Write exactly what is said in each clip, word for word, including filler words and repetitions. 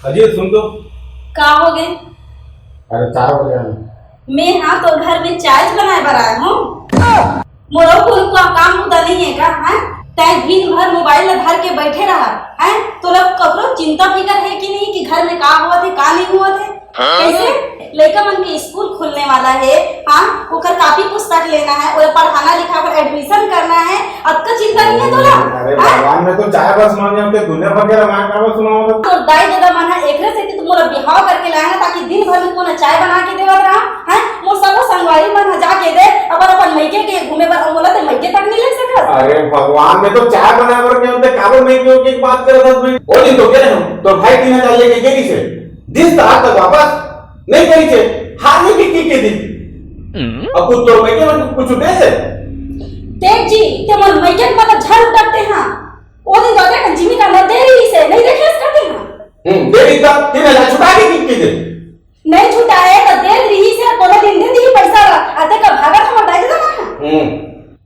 अजी, सुन तो। का हो गे? अरे, चाय हो गया। मैं हाँ, तोर घर में चाय बनाए बर आए हूँ। मोरो कोनो का काम बुता नहीं है का? हैं? तै दिन भर मोबाइल में धर के बैठे रहा, हैं? तोला ककरो चिंता फिकर है कि नहीं कि घर में का होवत है, का नहीं होवत है? हाँ? कैसे? लइका मन के स्कूल खुलने वाला है, हाँ? ओकर कॉपी पुस्तक लेना है, ओला पढ़ाना लिखा कर एडमिशन करना है, अतका चिंता नहीं है तोला? अरे हाँ? भगवान, मैं तो चाय बस मांगे, हमके दुनिया भर के रामायण का बस सुनाओ तो। तोर दाई ददा मन ह एकरे सेती तो मोला बिहाव करके लाए ना, ताकि दिन भर में कोनो चाय बना के देवत रहा, हैं? मोर सबो संगवारी मन ह जाके दे, अपन अपन मइके के घूमे बर, मोला तो मइके तक नहीं ले सकत। अरे भगवान, मैं तो चाय बनाए बर के हमके काबर मइके के बात करत हस भाई? ओ दिन तो कहे हम, तो भाई तीन हजार लेके गेली से, दिस तो आज तक वापस नहीं करी से, हार नहीं बिकी के दिन। अब कुछ तो मइके मन कुछ दे दे। देख जी, ते मोर मइके के मतलब झन उठते हाँ। ओ दिन तो देख जिमी का अंदर दे रही से, नहीं देखे इस करते हाँ। हम्म, दे दी तब, तीन हजार छुटा के बिकी के दिन। नहीं छुटा है तो दे रही से, कोनो दिन दे दी पैसा ला। आते का भागत हमर बैठ जाना है। हम्म,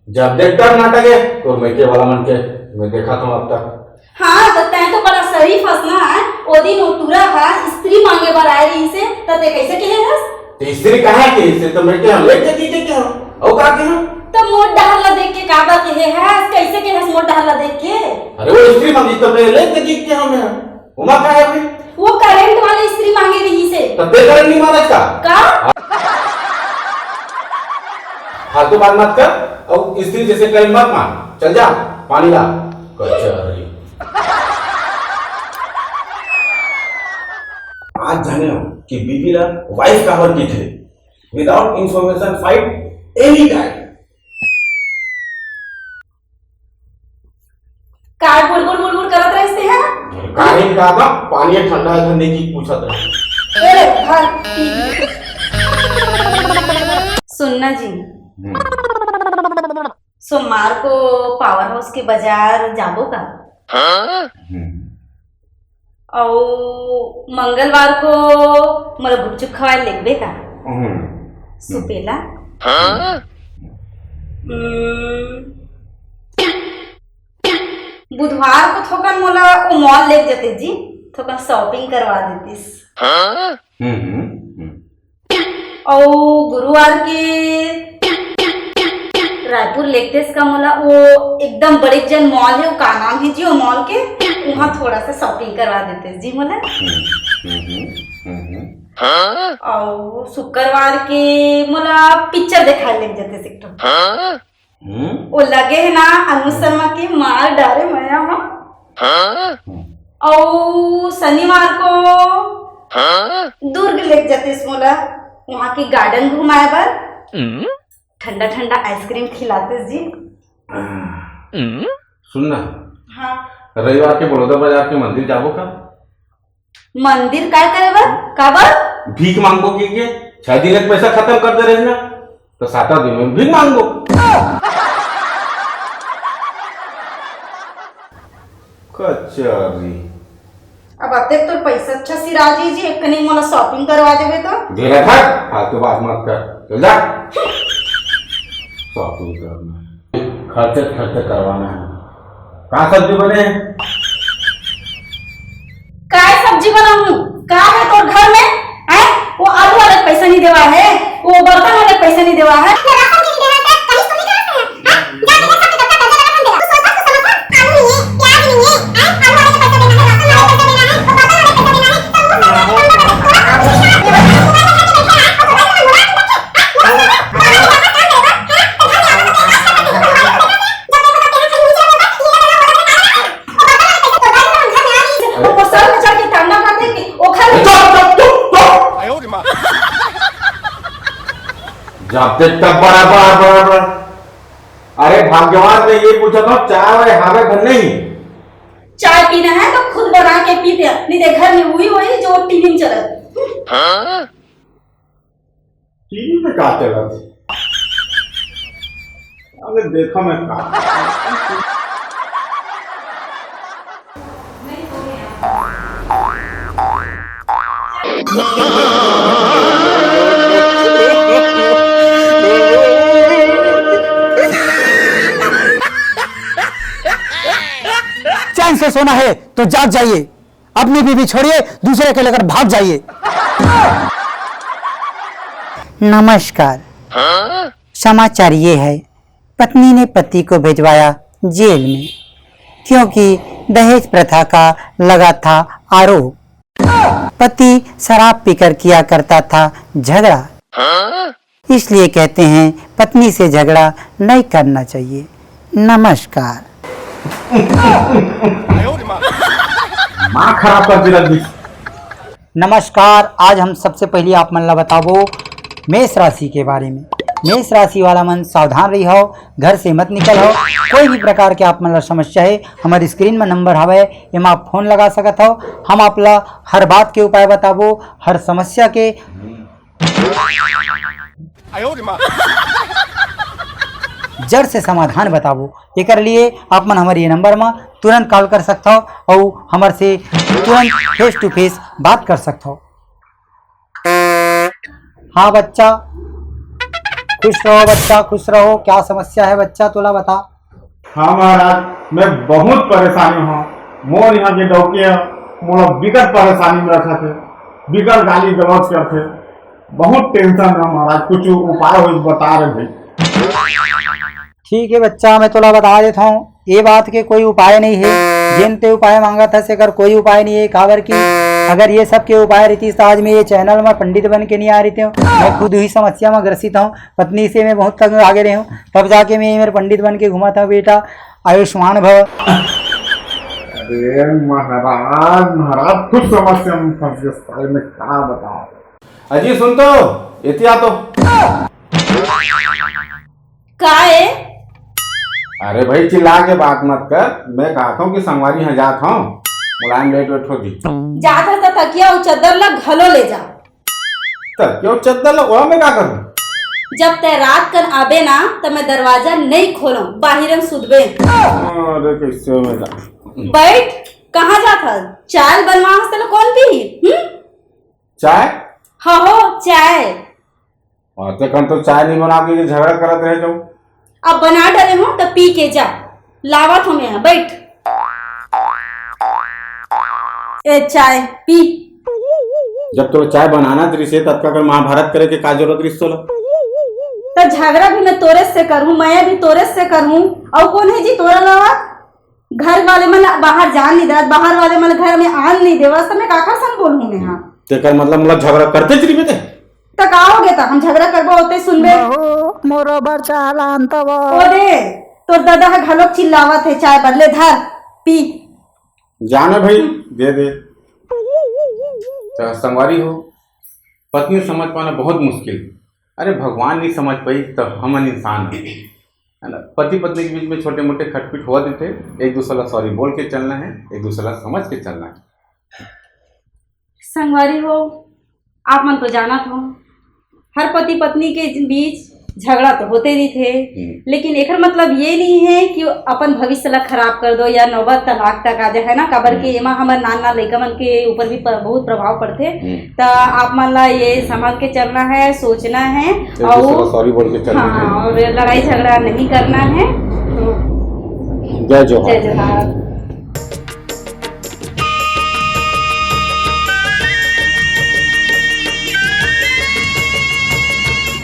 जब देख तब नाटक है, तोर मइके वाला मन के, मैं देखा था अब तक। हाँ, तो तैं तो बड़ा शरीफ हस ना, हैं? ओ दिन ओ टूरा हा स्त्री मांगे बर आए रहिस हे, त तैं कैसे कहे हस? तो स्त्री कहाँ के? इसे तो मैं के हम लेके दी के हम। और का के हम? तो मोर डहर ला देख के काबर कहे हस? कैसे कहे हस मोर डहर ला देख के? अरे वो स्त्री मांगी तो मैं लेके दी के हम है। उमा का है अभी? वो करंट वाला स्त्री मांगे रहिस हे। तो तैं करंट नहीं मारा इसका? का? फालतू बात मत कर, और स्त्री जैसे करंट मत मार। चल जा, पानी ला। कचहरी। आज जाने हो कि बीबी ला वाइफ काबर कहिथे? Without information fight any guy। काय बुड़बुड़ बुड़बुड़ करत रहिस ते हा? काहे का बा? पानी ठंडा है, ठंडे की पूछत रहे। ए, धर, पी। सुनना जी, हम्म। सोमवार को पावर हाउस के बाजार जाबो का? हम्म। अउ मंगलवार को मोला गुपचुप खवाए लेगबे का? हम्म। सुपेला? हम्म। बुधवार को थोकन मोला वो मॉल लेग जते जी, थोकन शॉपिंग करवा देतिस। हम्म, हम्म, हम्म। अउ गुरुवार के रायपुर लेगतेस का मोला, वो एकदम बड़े जन मॉल है, वो का नाम है जी वो मॉल के, वहाँ थोड़ा सा शॉपिंग करवा देतेस जी मोला। हम्म, हम्म, हम्म, हम्म। अउ शुक्रवार के मोला पिक्चर देखाए लेग जतेस एक ठो। हम्म? वो लगे है ना, अनुज शर्मा के मार डारे मया मा। हम्म। अउ शनिवार को दुर्ग लेग जतेस मोला, वहाँ के गार्डन घुमाए बर। ठंडा ठंडा आइसक्रीम खिलातेस जी। सुन ना, हाँ। रविवार के बड़ौदा बाजार के मंदिर जाबो का? मंदिर काय करे बर? काबर? भीख मांगबो के, के? छह दिन के पैसा खत्म कर दे रहे ना, तो सातवां दिन में भीख मांगबो। कचहरी। अब अतेक तोर पैसा अच्छा सिराजी जी, एक कनी मोला शॉपिंग करवा देबे तो। दे रहा था, फालतू बात मत कर, चल जा। शॉपिंग करना है, खर्चे खर्चे करवाना है। का सब्जी बने? काय सब्जी बनाऊं? का है तोर घर में? हैं? वो आलू वाले पैसा नहीं देवा है, वो बर्तन वाले पैसा नहीं देवा है। ओकर सर में चढ़ के टंगा मार देंगे, ओखर में चुप, चुप, चुप, चुप। जब देख तब बड़ा, बड़ा, बड़ा, बड़ा। अरे भाग्यवान, मैं ये पूछा था, चाय वाय हावे घर नहीं? चाय पीना है तो खुद बना के पीते हैं, नहीं तो घर में वही, वही जो टीवी में चलत। टीवी में का चलत? अबे देखो मैं का। चैन से सोना है तो जाग जाइए, अपनी बीवी छोड़िए, दूसरे के लेकर भाग जाइए। नमस्कार। समाचार ये है, पत्नी ने पति को भिजवाया जेल में, क्योंकि दहेज प्रथा का लगा था आरोप। पति शराब पीकर किया करता था झगड़ा, इसलिए कहते हैं पत्नी से झगड़ा नहीं करना चाहिए। नमस्कार। माँ खराब कर दी रजनीश। नमस्कार, आज हम सबसे पहले आप मन ला बताबो मेष राशि के बारे में। मेष राशि वाला मन सावधान रही हो, घर से मत निकल हो। कोई भी प्रकार के आप मन ला समस्या है, हमारी स्क्रीन में नंबर हवे, एमा आप फोन लगा सकत हो। हम आप ला हर बात के उपाय बताबो, हर समस्या के जड़ से समाधान बताबो। एकर लिए आप मन हमारे ये नंबर में तुरंत कॉल कर सकत हो और हमारे से तुरंत फेस टू फेस बात कर सकत हो। हाँ बच्चा, खुश रहो बच्चा, खुश रहो। क्या समस्या है बच्चा, तोला बता। हाँ महाराज, मैं बहुत परेशानी हूँ। मोर यहाँ के डौकी ह मोला बिकट परेशानी में रखत हे, बिकट गाली गलौज करथे। बहुत टेंशन है महाराज, कुछ उपाय हो बता रहे भाई। ठीक है बच्चा, मैं तोला बता देता हूँ, ये बात के कोई उपाय नहीं है। जेन ते उपाय मांगत हस, एकर कोई उपाय नहीं है। काबर कि अगर ये सब के उपाय रहितिस, तो आज मैं ये चैनल में पंडित बन के नहीं आ रहितेंव। मैं खुद ही समस्या में ग्रसित हूँ, पत्नी से मैं बहुत तंग आगे रहे हूँ, तब जाके मैं ये मेरे पंडित बन के घूमत हूँ बेटा। आयुष्मान भव। अरे महाराज, महाराज खुद समस्या में फंस गए, साले में क्या बताओ। अजी सुन तो, एती आ तो। का ए? अरे भाई, चिल्ला के बात मत कर। मैं कहत हूँ कि संगवारी यहाँ जात हूँ, मुलायम लेट वेट हो जी। जात हस त तकिया अउ चद्दर ला घलो ले जा। तकिया अउ चद्दर ला ओढ़ा मैं का करूँ? जब तै रात कन आबे ना, त मैं दरवाजा नहीं खोलूं, बाहिरन सुतबे। अरे कैसे में जा। बैठ, कहाँ जात हस? चाय बनवा हस, तेला कौन पीही? हम्म? चाय? हाँ हो, चाय। हाँ, ते कन तो चाय नहीं बना के झगड़ा करत रहे जाओ। अब बना डरे हो तो पी के जा, लावत हो मैं, बैठ। ए चाय पी। जब तोला चाय बनाना रहिसे, तब का कर महाभारत करे के का जरूरत रहिस तोला? तो झगड़ा भी मैं तोरे से करूँ, मैं भी तोरे से करूँ, और कौन है जी तोरा अलावा? घर वाले मन बाहर जान नहीं देवत, बाहर वाले मन घर में आन नहीं देवत, तो मैं काखर संग बोलूँ मैं? हाँ, तेकर मतलब मोला झगड़ा करते चली बेटे। त का हो गया था, हम झगड़ा करबो होते सुनबे। बहू, मोरो बर चाय लान तब। ओ दे, तोर दादा ह घलोक चिल्लावत है, चाय बदले धर, पी। जाने भाई, दे दे। तो संगवारी हो, पत्नी समझ पाना बहुत मुश्किल। अरे भगवान नहीं समझ पाई तो हमन इंसान हैं, है ना? पति पत्नी के बीच में छोटे मोटे खटपट होवत रहिथे, एक दूसरा ला सॉरी बोल के चलना है, एक दूसरा ला समझ के चलना है। संगवारी हो, आप मन तो जानत हो, हर पति पत्नी के बीच झगड़ा तो होते रहिथे, हम्म। लेकिन एकर मतलब ये नहीं है कि अपन भविष्य ला खराब कर दो या नौबत तलाक तक आ जाए, है ना? काबर के हम्म। एमा हमर नान नान लइका मन के ऊपर भी प-, बहुत प्रभाव पड़थे। हम्म। त आप मन ला ये संभाल के चलना है, सोचना है एक दूसरे और को सॉरी बोल के चलना हाँ, है। और लड़ाई झगड़ा नहीं करना है। तो जय जोहार। जय जोहार।